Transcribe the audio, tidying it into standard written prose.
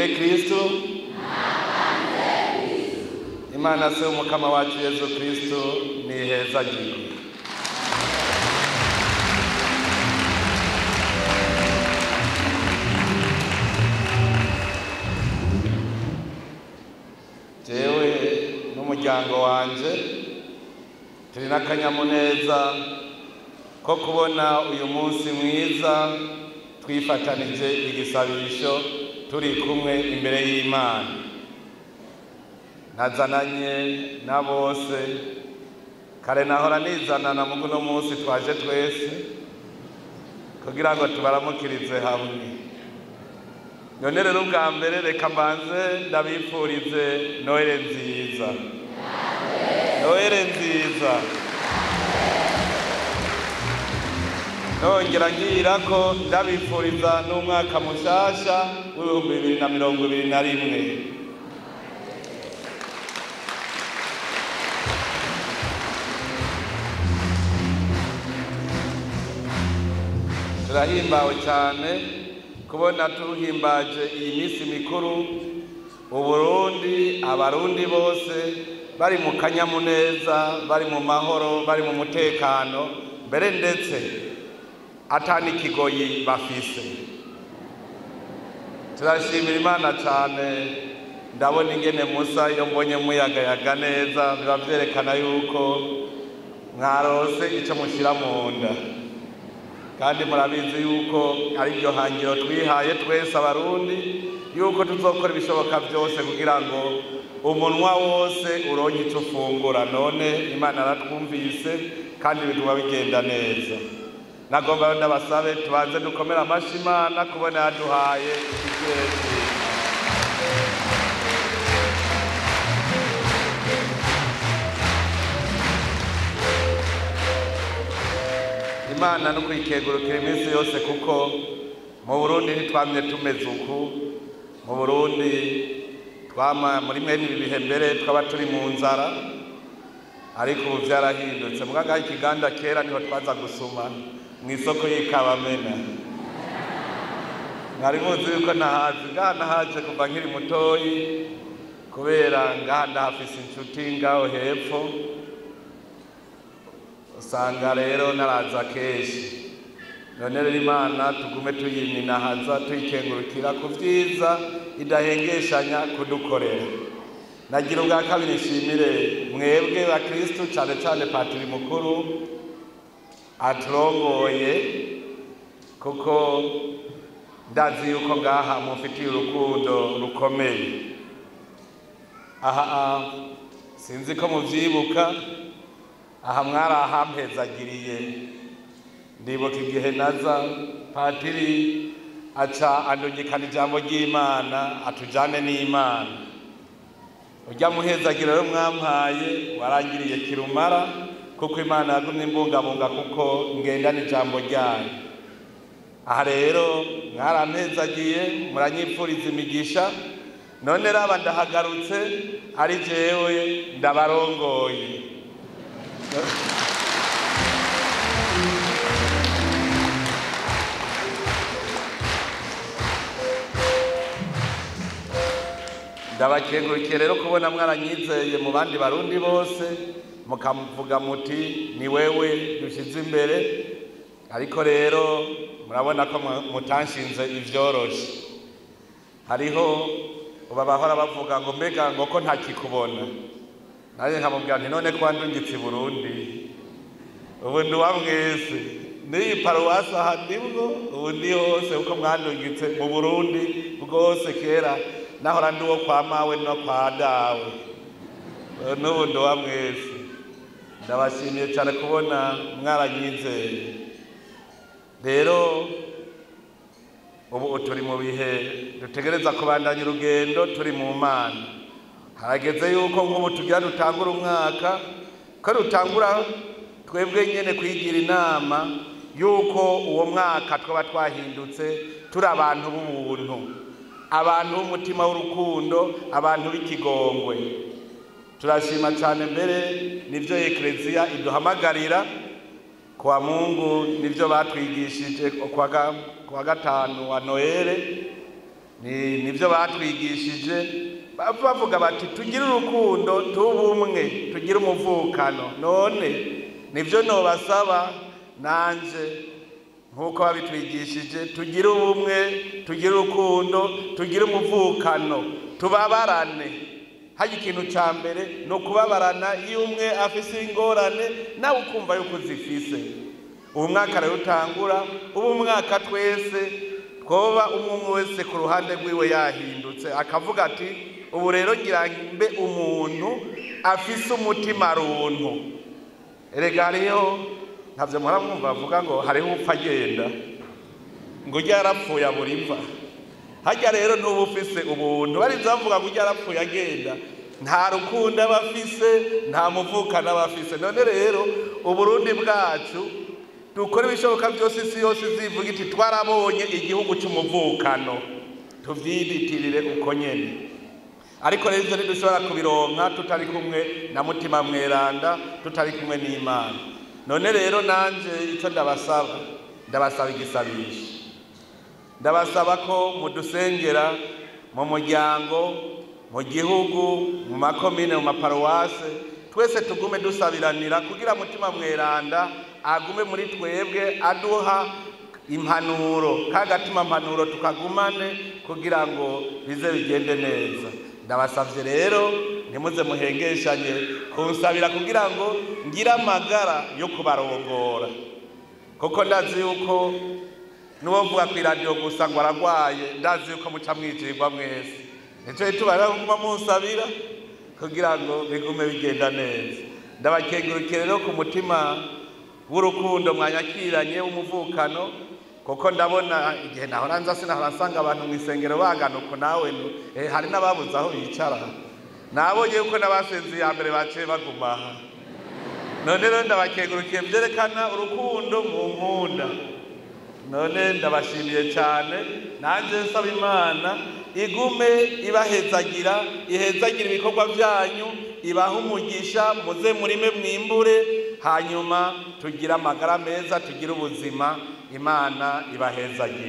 Dusenge Kristu. Imana se umukama wacu Yezu Kristu nihezagirwe. Jewe n'umuryango wanje turi n'akanyamuneza ko kubona uyu munsi mwiza twifatanije igisabisho turi kumwe imbere y'Imana. Nazananye na bose kare nahora nizanana muguno munsi twaje twese kugira ngo tubaramukirize hamwe. None rero ubwa mbere reka mbanze ndabipfurize Noheli nziza. Noheli nziza. Nongera ngira ko ndabipfuriza n'umwaka mushasha w'2021. Turahimbawe cyane kubona tuhimbaje iyi minsi mikuru Uburundi, abarundi bose bari mu kanyamuneza, bari mu mahoro, bari mu mutekano, mbere ndetse atani kigoyi bafise. Turashimira Imana cyane. Ndabona ingene Musa iyo mbonye muyagayaga neza biba vyerekana yuko mwarose ico mushira mu nda, kandi murabizi yuko ari ryo hangiro twihaye twese abarundi yuko tuzokora ibishoboka byose kugira ngo umunwa wose uronke ico ufungura. None Imana aratwumvise kandi bituma bigenda neza. Nagomba ndabasabe tubanze dukomere amashi Imana kubona yaduhaye iki kirere. Imana no kwikegurukira iminsi yose, kuko mu Burundi ntitwamye tumeze uku. Mu Burundi twama muri mwene ibi bihe mbere twaba turi mu nzara, ariko ubu vyarahindutse. Mugaga ikiganda kera niho twaza gusuma mu isoko y'Ikabamena. Mwari muzi yuko nahazi, ngaha nahaje kuva nkiri mutoyi, kubera ngaha ndahafise inshuti ngaho hepfo, usanga rero naraza kenshi. None rero Imana tugume tuyiminahaza, tuyikengurukira ku vyiza idahengeshanya kudukorera. Nagira ubwa kabiri nshimire mwebwe ba Kristu, cane cane patiri mukuru aturongoye, kuko ndazi yuko ngaha mufitiye urukundo rukomeye. Aha sinzi ko muvyibuka, aha mwarahampezagiriye. Ndibuka igihe naza patiri aca andungikana ijambo ry'Imana atujane n'Imana. Urya muhezagiro rero mwampaye warangiriye kirumara, kuko Imana yagumye imbungabunga kuko ngendana ijambo ryayo. Aha rero mwarampezagiye, muranyipfuriza imigisha. None raba ndahagarutse ari jewe ndabarongoye. Ndabakengurukiye rero kubona mwaranyizeye mu bandi barundi bose, mukamuvuga muti ni wewe dushize imbere. Ariko rero murabona ko mutanshinze ivyoroshe. Hariho uba bahora bavuga ngo mbega ngo ko ntakikubona, nanjye nkamubwira nti none ko wandungitse i Burundi, ubu ndi uwa mwese, n'iyi paruwasi aha ndimwo, ubu ndi hose kuko mwandungitse mu Burundi bwose. Kera nahora ndi uwo kwa mawe no kwa dawe, n'ubu ndi uwa mwese. Ndabashimiye cyane kubona mwaranyizeye. Rero ubu turi mu bihe dutegereza kubandanya urugendo turi mu Mana. Harageze yuko nk'ubu tugira dutangura umwaka, ko dutangura twebwe nyene kwigira inama yuko uwo mwaka twaba twahindutse turi abantu b'ubuntu, abantu b'umutima w'urukundo, abantu b'ikigongwe. Turashima cyane mbere nivyo Eklezia iduhamagarira kwa Mungu, nivyo batwigishije kwa gatanu wa Noele. Nivyo batwigishije, bavuga bati tugire urukundo, tubumwe, tugire umuvukano. None nivyo nobasaba nanje nkuko babitwigishije, tugire ubumwe, tugire urukundo, tugire umuvukano, tubabarane. Haje ikintu ca mbere no kubabarana. Iyo umwe afise ingorane nawe ukumva yuko zifise. Ubu mwaka rero utangura, ubu mwaka twese twoba umwe wese ku ruhande rwiwe yahindutse, akavuga ati ubu rero ngira mbe umuntu afise umutima runtu. Erega hariho ntavyo muhora mwumva bavuga ngo hariho upfa agenda, ngo urya yarapfuye abura imva. Harya rero n'uba ufise ubuntu, bari bavuga ngo urya yarapfuye agenda, nta rukundo aba afise, nta muvukano aba afise. None rero Uburundi bwacu dukora ibishoboka byose, isi yose izivuga iti twarabonye igihugu c'umuvukano, tuvyiditirire uko nyene. Ariko rero ivyo ntidushobora kubironka tutari kumwe na Mutima Mweranda, tutari kumwe n'Imana. None rero nanje ico ndabasaba, ndabasaba igisabisho, ndabasaba ko mudusengera mu muryango, mu gihugu, mu makomine, mu maparuwase, twese tugume dusabiranira kugira Mutima Mweranda agume muri twebwe, aduha impanuro, kagatima impanuro tukagumane kugira ngo bize bigende neza. Ndabasavye rero ntimuze muhengeshanye kunsabira kugira ngo ngire amagara yo kubarongora, kuko ndazi yuko nuwo mvuga ku iradiyo gusa ngo aragwaye, ndazi yuko muca mwijirwa mwese. Nico gituma rero kuguma munsabira kugira ngo bigume bigenda neza. Ndabakengurukiye rero ku mutima w'urukundo mwanyakiranye w'umuvukano, kuko ndabona igihe nahora nza sinahora nsanga abantu mu isengero bangana uko, nawe hari n'ababuze aho bicara. Nabonye yuko n'abasenze ya mbere baciye baguma aha. None rero ndabakengurukiye, vyerekana urukundo mu nkunda. None ndabashimiye cyane, nanje nsaba Imana igume ibahezagira, ihezagira ibikorwa byanyu, ibaha umugisha, muze murime mwimbure, hanyuma tugire amagara meza, tugire ubuzima. Imana ibahezagire.